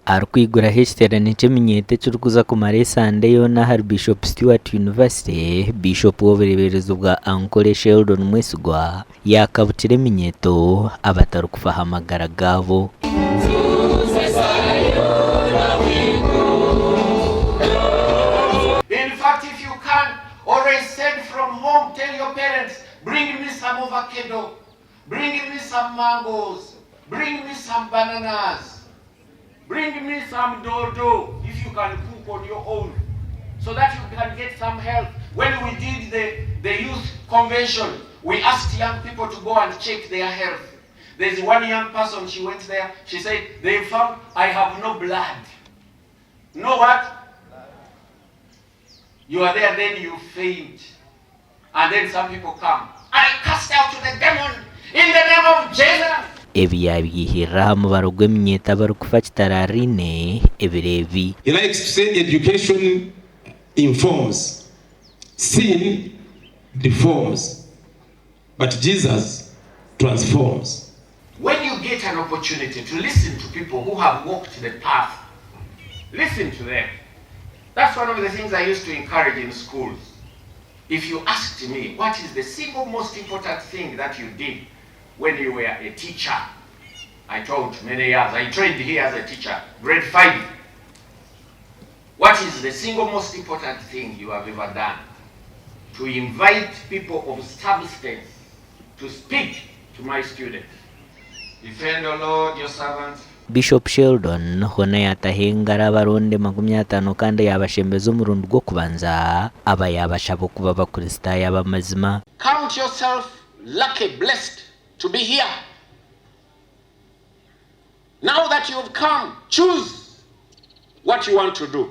Arikwiguraho ekiteerane ky'eminyeeto ekirikuza kumara esande yoona ahari Bishop Stuart University, Biishopu w'obureeberezi bwa Ankole Sheldon Mwesigwa yaakabukira eminyeeto abatarikufa aha magara gaabo. In fact if you can always send from home tell your parents bring me some avocado, Bring me some mangoes, bring me some bananas, bring me some dodo if you can cook on your own so that you can get some help. When we did the, the youth convention, we asked young people to go and check their health. There's one young person, she went there, she said, they found I have no blood. No what? You are there, then you faint. And then some people come. I cast out the demon in the name of Jesus. Ebi yaabyihirira aha mubaro gw'eminyeeto abarikufa kitaraariine ebiro ebi. He likes to say education informs, sin deforms but Jesus transforms. When you get an opportunity to listen to people who have walked the path, listen to them. That's one of the things I used to encourage in schools. If you asked me what is the single most important thing that you did when you were a teacher, I taught many years. I trained here as a teacher, grade 5. What is the single most important thing you have ever done? To invite people of substance to speak to my students. Defend, O Lord, your servants. Bishop Sheldon hoona yaataho engaro abaronde 50 kandi yaabashembeza omurundi gw'okubanza aba yaabashaba okuba Abakristaayo ab'amazima. Count yourself lucky, blessed to be here. Now that you've come, choose what you want to do.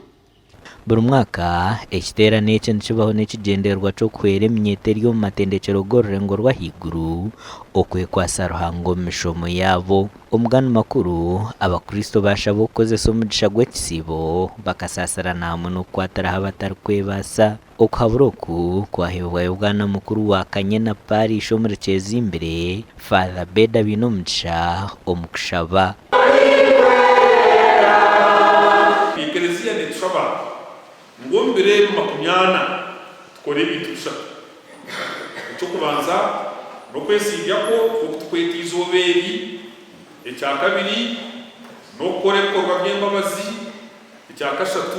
Buri mwaka, ekiteerane eki nikibaho n'ekigyendererwa ky'okuhwera eminyeeto eri omu matendekyero g'orurengo rw'ahaiguru okwekwatsa Ruhanga omu mishomo yaabo. Omugani makuru, Abakristo baashabwa okukozesa omugisha gw'ekisiibo bakasaasirana hamwe n'okukwatiraho abatarikwebaasa. Okuhabura oku kwaheebwayo Bwana Mukuru wa Kanyena Parish omuri Kyezimbire, Father Beda Bainomugisha omu kushaba. Ekelezia netushaba ngu omu biro ebi makumyana tukore ebintu bishatu. Eky'okubanza n'okwesiibyakwo nk'oku tukweta eizooba eri, ekyakabiri n'okukora ebikorwa by'embabazi, ekyakashatu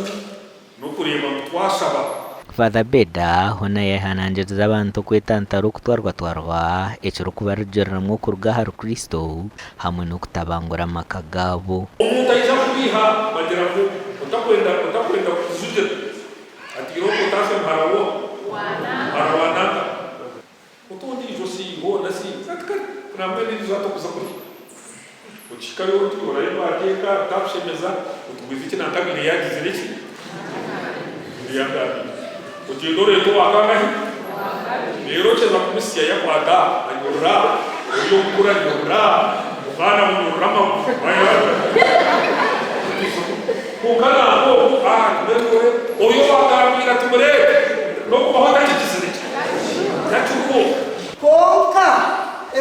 N'okureeba ngu twashaba. Father Beda hoona yayehanangiriza abantu okwetantara okutwarwatwarwa ekirikubarugiriramu okuruga ahari Kristo hamwe n'okutabangura amaka gaabo. Omuntu aija kubiiha bagira ngu otakwenda otakwenda kujugira ati irooko otaase muhara wo muhara wa nanka oti ondiijo si hoona si ati kare nambwenu eriizooba tokuza kurya okihikayo oti orayo waateeka bitakushemeza oti bwiza eki nanka abaire yaagizire ki ngu yangambiire ogyenda oreeta owa kangahi reero okyeza kumusya yakwata anyurura ori omukuru anyurura omwana amunyurura amaguru kwonka nangwa ogu ah mbwenu ori owagambiire ati mureete n'okubaho atakigizire ki Takiriho. Kwonka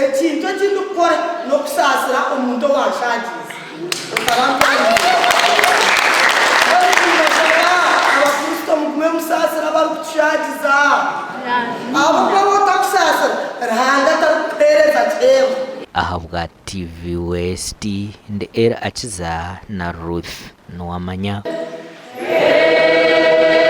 ekintu eki ndikukora n'okusaasira omuntu owaanshaagiize. Okaba ntwarize. Mbwenu nimbashaba Abakristo mugume musaasire abarikutushaagiza. Ahabw'okuba waaba otakusaasira, Ruhanga tarikukuheereza kihembo. Ahabwa TV West, ndi Elly Akiza na Ruth Nuwamanya.